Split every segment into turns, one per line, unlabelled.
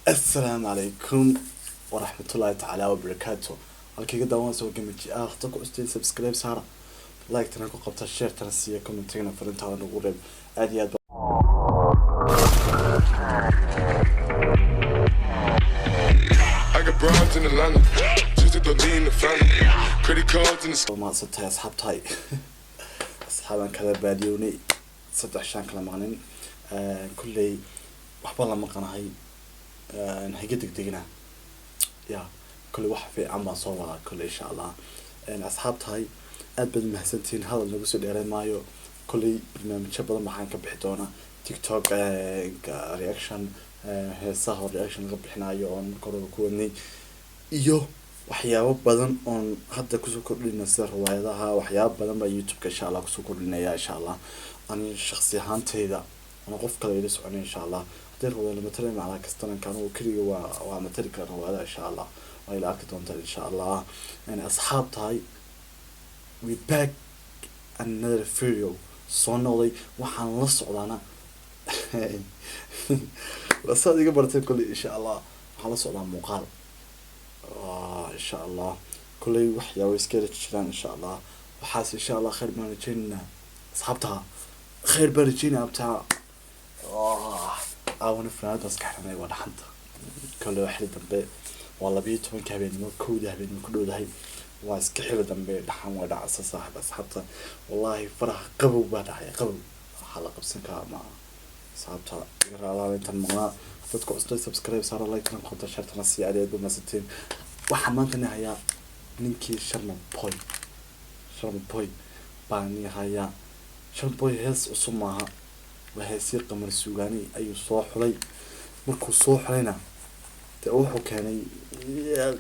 Asalaamu calaykum waraxmatullaahi tacaala wabarakaatu. Halkayga daawan soo gamaji ah hada ku custeen, subscribe saara, like tana ku qabta, share tana siiya, commentigana farintaada nagu reeb. Aad iyo aad.
I got broads in Atlanta, just to lean the family. Credit cards in the
Waa mahadsantahay asxaabtahay. Asxaabaan kala baadiyownay, 3 shaan kala maqnin. Kulley waxba la maqanahay, haga degdegina ya. Kulley wax fiican baan soo wadaa kulley, insha Allah. Asxaabtahay, aad baad mahadsantihiin. Hadal nagu soo dheereen maayo. Kulley barnaamijyo badan waxaan ka bixi doonaa TikTok reaction, heesaha oo reaction laga bixinayo oon marka horeba ku wadnay, iyo waxyaabo badan oon hadda kusoo kordhina, sida riwaayadaha. Waxyaabo badan baa YouTube-ka insha Allah kusoo kordhinaya, insha Allah. Ani shaqsi ahaanteyda ama qof kale ila soconay, insha Allah. Haddii riwaayad la matalay macnaa kastananka, anigu keliga waa matali kara riwaayadaha, insha Allah. Waa ila arki doontaan, insha Allah. Yani asxaab tahay, we back another video. Soo noqday, waxaan la socdaana saad iga baratay kolley, insha Allah. Waxaan la socdaa muuqaal, insha Allah. Kolley waxyaabo iska heli jiraan, insha Allah. Waxaas insha Allah khayr baan rajeynaynaa, asxaabta, khayr baan rajeynaya abtaa. Caawana funaanadaas ka xiranay waa dhaxanta. Kolley waa xili dambe, waa 12-ka habeenimo, 1-da habeenimo ku dhowdahay. Waa iska xili dambe, dhaxan waa dhacsa saaxib. Asxaabta, wallahi faraha qabow baa dhacay, qabow waxaa la qabsan karaa maaha. Asxaabta, iga raalaada intaan maqnaa. Dadka cusbay, subscribe saara, like tana qonta, share tana sii. Aad aad ba mahadsantiin. Waxaan maanta ni hayaa ninkii Sharma Boy. Sharma Boy baan ni hayaa. Sharma Boy hees cusub maaha, waa heesii Qamar Suugaani ayuu soo xulay. Markuu soo xulayna dee wuxuu keenay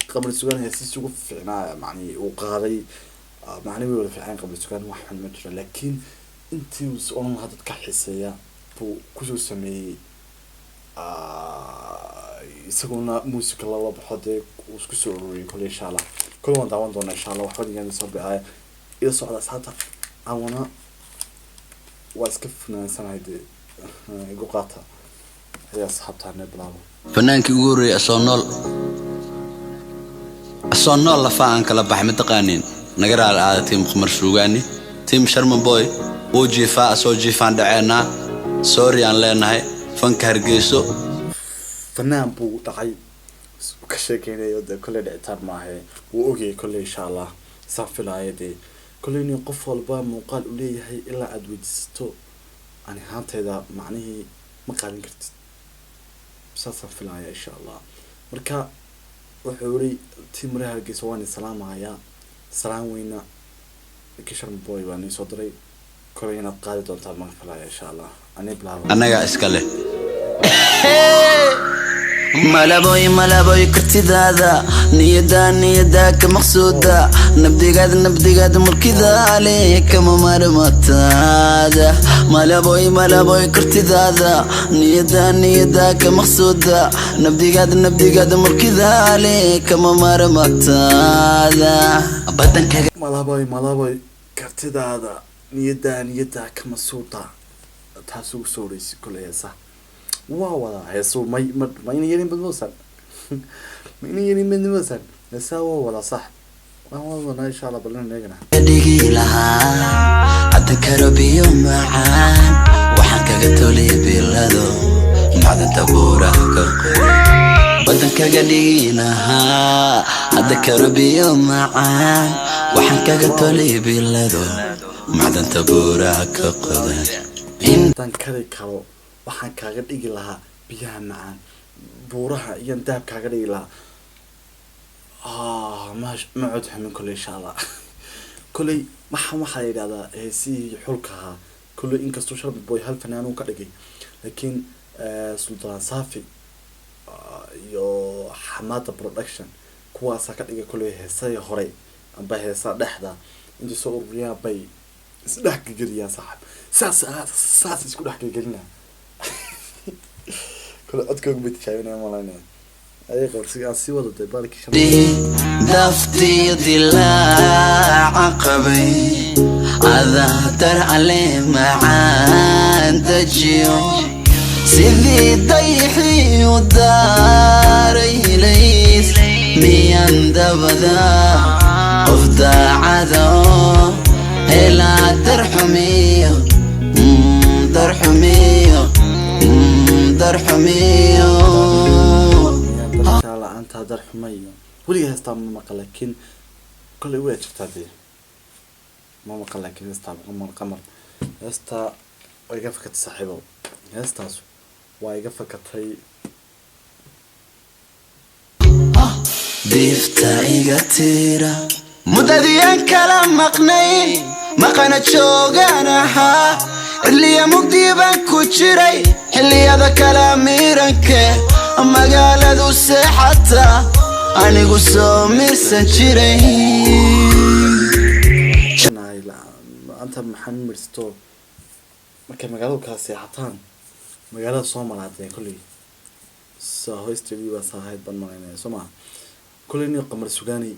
Qamar Suugaani heesiisi ugu fiicnaa, macnii uu qaaday. Macni way wada fiicnaan Qamar Suugaani, wax xun ma jiro, laakiin intii uu is oran lahaa dadka xiiseeya buu kusoo sameeyey. Isaguna muusica lala baxo dee uu isku soo ururiyay kole, insha Allah. Kole waan daawan doonaa, insha Allah. Waxba nigaan soo bixaya, ila socda asxaabta. Cawana waa iska funaansanahay dee, igu qaata ayaa asxaabta ne bilaabo.
Fanaankii ugu horreeyay asoo nool lafaa aan kala baxay, ma taqaaniin? Naga raali aada, team Qamar Suugaani, team Sharma Boy. Wuu jiifaa, asoo jiifaan dhaceennaa. Sorry aan leenahay fanka Hargeyso.
Fanaan buu dhacay ka sheekeynayo dee. Kolley dhicitaan maahe, wuu ogayay kolley, insha Allah, saan filaayo dee. Kolley nin qof walba muuqaal u leeyahay ilaa aada weydiisato, ani ahaanteyda macnihii ma qaadan kartid, saasaan filaya, insha Allah. Marka wuxuu yiri: "Team reer Hargeysa waan salaamahayaa, salaan weyna. Ninkii Sharma Boy baa nii soo diray." Kolley inaad qaadi doontaan maan filaya, insha Allah. Ani bilaabo.
Annagaa iska leh.
Malaboy, malaboy, kartidaada, niyadaa, niyadaa ka maqsuuda, nabdigaad, nabdigaad mulkidaale kama marmataada. Malaboy, malaboy, kartidaada, niyadaa, niyadaa ka maqsuuda, nabdigaad, nabdigaad mulkidaale kama marmataada badankaga.
Malaboy, malaboy, kartidaada, niyadaa, niyadaa kama suuda. Taas ugu soo horeysay kolley heesa waa wadaa. Heesuu may ma mayna yarin badmoosan, mayna yarin badmoosan. Heesaa waa wadaa, sax waan wadanaa, insha Allah. Ballan eegana.
Dhigi lahaa hadda karo biyo macaan, waxaan kaga toliya bilado macdanta buuraha ka qoray badankaga dhigi lahaa. Hadda karo biyo macaan, waxaan kaga toliya bilado macdanta buuraha ka qoday.
Intaan kari karo waxaan kaaga dhigi lahaa biyaha macaan, buuraha iyaan dahab kaaga dhigi lahaa. Ma ma cod xumin kolley, insha Allah. Kolley waxaa la yidhahdaa heesihii xulka ahaa. Kolley inkastoo Sharma Boy hal fanaan uu ka dhigay, laakiin Sultaan Safi iyo Xamada Production kuwaasaa ka dhigay. Kolley heesahii hore amba heesaha dhexda intay soo ururiyaan bay isdhex gelgeliyaan, saaxib. Saas isku dhex gelgelinaa. Kolley codkooga bay tijaabinaya malaynaya ayay qabarsi aan sii wado dee baalkii shan.
Daftiyo dilaaca qabay adaa ale macaan dajiyo sidii dayxiyu. nabada, qof daacado helaa darxumiyo, darxumiyo, darxumiyo.
Dartaa la-aanta darxuma iyo weliga heestaa ma maqal, laakiin kolley way jirtaa dee. Ma maqal, laakiin heestaa Qamar, Qamar heestaa waa iga fakatay, saaxiibow. Heestaas waa iga fakatay.
Diifta iga tira muddadii kala maqnayn, maqana joogaan ahaa, xilliya mugdi baan ku jiray, xilliyada kala miranke magaaladu seexata, anigu soo mirsan jiray.
Nahay la-aanta maxaa mirsto markay magaaladu kala seexataan, magaalada soo maraadee kolley saa hoosteedii baa saahayd baan malaynaya, soo maha? Kolley nin Qamar Sugaani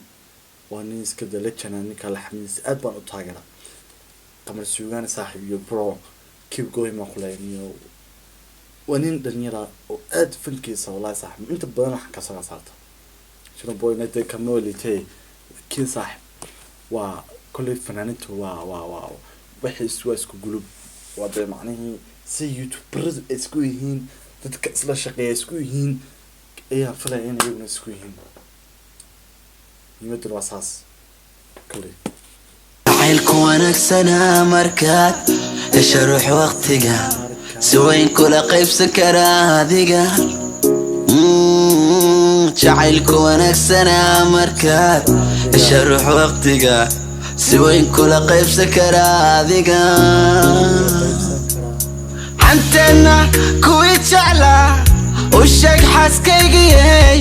waa nin iska dalajana, ninka laxmiisa aad baan u taageera. Qamar Sugaani, saaxiib iyo bro, keep going baan ku leeyahay. Iyo waa nin dhalinyara oo aad fankiisa, wallahi saaxiib, inta badan waxaan kasaga saarta Sharma Boy nade kama litay, laakiin saaxiib waa kolley fanaanintu waa waxay waa isku gulub, waa dee macnihii si youtuberadu ay isku yihiin, dadka isla shaqeeya isku yihiin, ayaa filaya in iyaguna isku yihiin. Muhiimaduna waa saas kolley.
Jacaylku wanaagsanaa markaad hesha ruux waqtiga si weyn kula qaybsan karaa adiga. Jacaylku wanaagsanaa markaad hesha ruux waqtiga si weyn kula qaybsan karaa adiga. Xanteenna kuwii jeclaa u sheeg, xaaskaygiyey,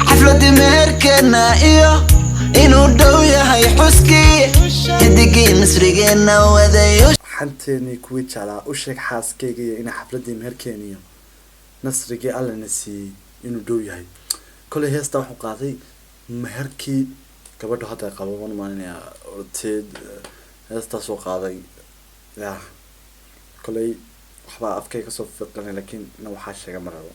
xafladii meherkeenna iyo inuu dhow yahay xuskii xidigii nasrigeenna waday.
Xanteenii kuwii jeclaa u sheeg, xaaskayga, iyo inay xafladii meherkeeniyo nasrigii Allana siiyey inuu dhow yahay. Koley heestaa wuxuu qaaday meherkii gabadha hadda qabo, waan malinayaa orteed heestaasoo qaaday. Ya koley waxbaa afkay kasoo fiqanay, laakiin ina waxaa sheega ma rabo.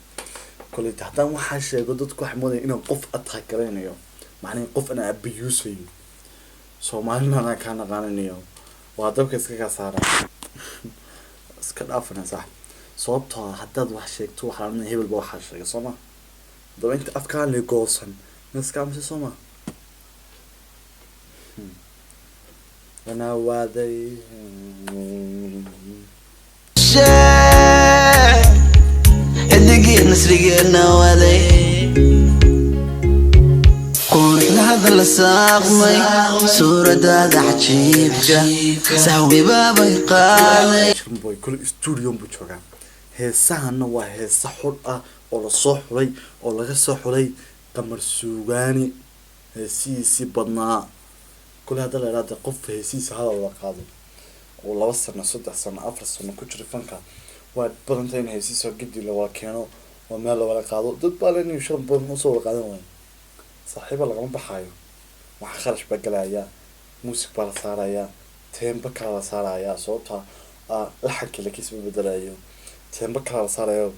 Koley haddaan waxaa sheego, dadku waxay moodaya inaan qof attack garaynayo, macnihi qof inaan abuse-ayo. Soomaalina anaa kaa naqaaninayo, waa dabka iska kaa saara, iska dhaafana sax. Sababtoo ah haddaad wax sheegto, waxaa la hebel ba waxaa sheegay, soo ma? Haddaba inta afkaan la goosan ma iska aamusa, soo ma? Wana waaday.
Sheeg xidigii nasrigeenna waday, quruxdaada la saaqmay, suuradaada cajiibka, sahwibaabay qaaday.
Sharma Boy kule studio buu joogaa. Heesahana waa heesa xul ah oo lasoo xulay, oo laga soo xulay Qamar Suugaani heesihiisii badnaa. Kule hadda la idhahda qof heesihiisa hadal la qaado oo 2 sano, 3 sano, 4 sano ku jira fanka, waa badantay in heesihiisa gedi la wada keeno oo meel la wada qaado. Dad baa leenayo Sharma Boy muxuu soo wada qaadan waaya? Saaxiiba lagama baxaayo, waxa kharash baa galaya, muusig baa la saarayaa, teemba kala la saarayaa, sababta ah laxanka lakiisma bedelayo, teemba kala la saarayo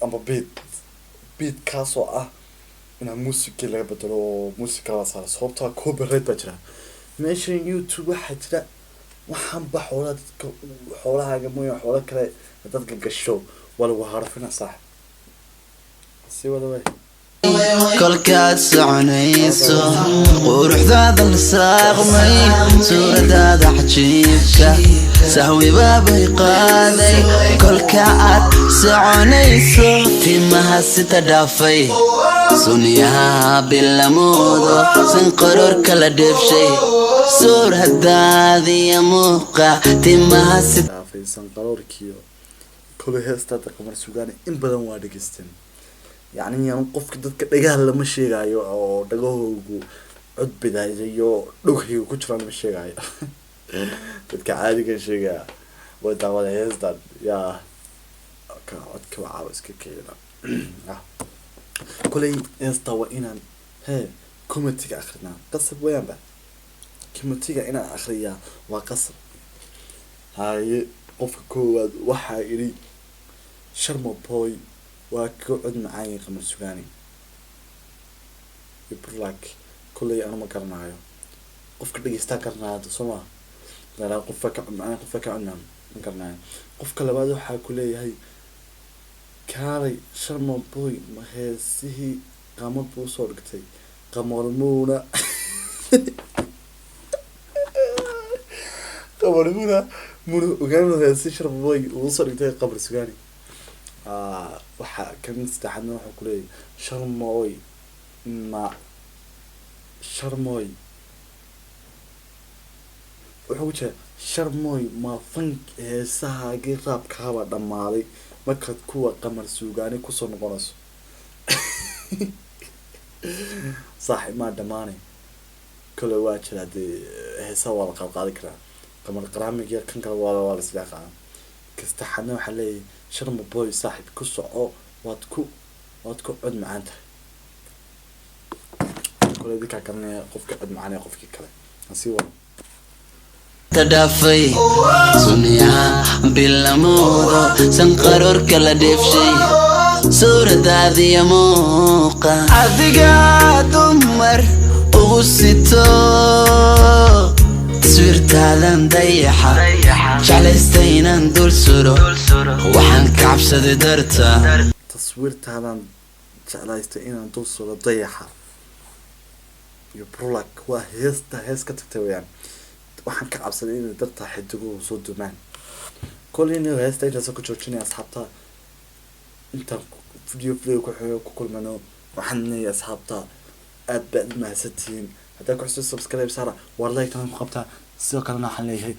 ama beat kaasoo ah inaa muusigii laga bedelo oo muusig kala la saaro, sababtoo ah copyright baa jira meeshan YouTube. Waxaa jira waxaan ba xoolaha dadka, xoolahaaga mooya, xoolo kale dadka gasho waa lagu harafina. Saaxib, sii wada way.
Kolkaad soconayso, quruxdaada la saaqmay, suuradaada cajiibka, sahwibaabay qaaday. Kolka aad soconayso, timaha sita dhaafay, sunyaha bilamoodo, sanqaroorka la dheebshay, suuradaadiya muuqa, timaha sita
Dhaafay sanqaroorkiyo. Kolay heestaada Qamar Sugaani in badan waa dhegeysteen. Yacni yaan qofka dadka dhagaha lama sheegayo oo dhagahoogu cod bidayo dhogayga ku jiraan lama sheegayo, dadka caadiga sheegaya way daawada heestan. Yaa ka codka waxaa iska keena. Ah, kolay heestaa waa inaan hee commentiga akrinaa, qasab weeyaanba. Commentiga inaan akriyaa waa qasab. Haye, qofka koowaad waxaa idhi Sharma Boy waa ka cod macaan yahay Qamar Sugaani. Ibrlak. Koley Kolley anu ma garanayo, qofka dhegeystaa garanaya hadda, soo maa laa qofka ka macaan, qofka ka cunaan ma garanayo. Qofka labaad waxaa ku leeyahay, kaalay Sharma Boy ma heesihii Qamar buu usoo dhigtay? Qamarmuuna, Qamarmuuna muna ogaan heesihii Sharma Boy uu usoo dhigtay Qamar Sugaani. Waxa kan saddexaadna wuxuu ku leeyahay, Sharmoy ma Sharmoy, wuxuu ku jira, Sharmoy ma fank heesahaagii raabkaaba dhammaaday markaad kuwa Qamar Suugaani kusoo noqonayso? Saaxiib, maa dhammaanay. Kale waa jiraa dee, heesaha waa la qaadqaadi karaa, Qamar Qaraamiga kan kale waa la isla qaadan kastaxadna. Waxaa leeyahay, Sharma Boy saaxiib ku soco, waad ku cod macaan tahay. Kole idinkaa garanaya qofka cod macaan ee qofkii kale aan sii wado.
Dhaafay sunniyaha bilamoodo, sanqaroorka la dheefshay, suuradaadiya muuqa adiga dumar ugu sito, taswiirtaadan dayaxa jeclaystay inaan dul suro, waxaan ka cabsaday darta.
Taswiirtaadaan jeclaystay inaan dul suro dayaxa iyo brulak, waa heesta hees ka tagtay weyaan. Waxaan ka cabsaday inay dartaa xidiguhu soo dumaan. Koley heesta intaasoo ku joojinaya asxaabta. Intaan video ku xigo ku kulmano, waxaan leeyahay asxaabta aad baad u mahadsantihiin. Haddaa ku xusuus, subscribe saara, war like tan ku qabtaa. Sidoo kalena waxaan leeyahay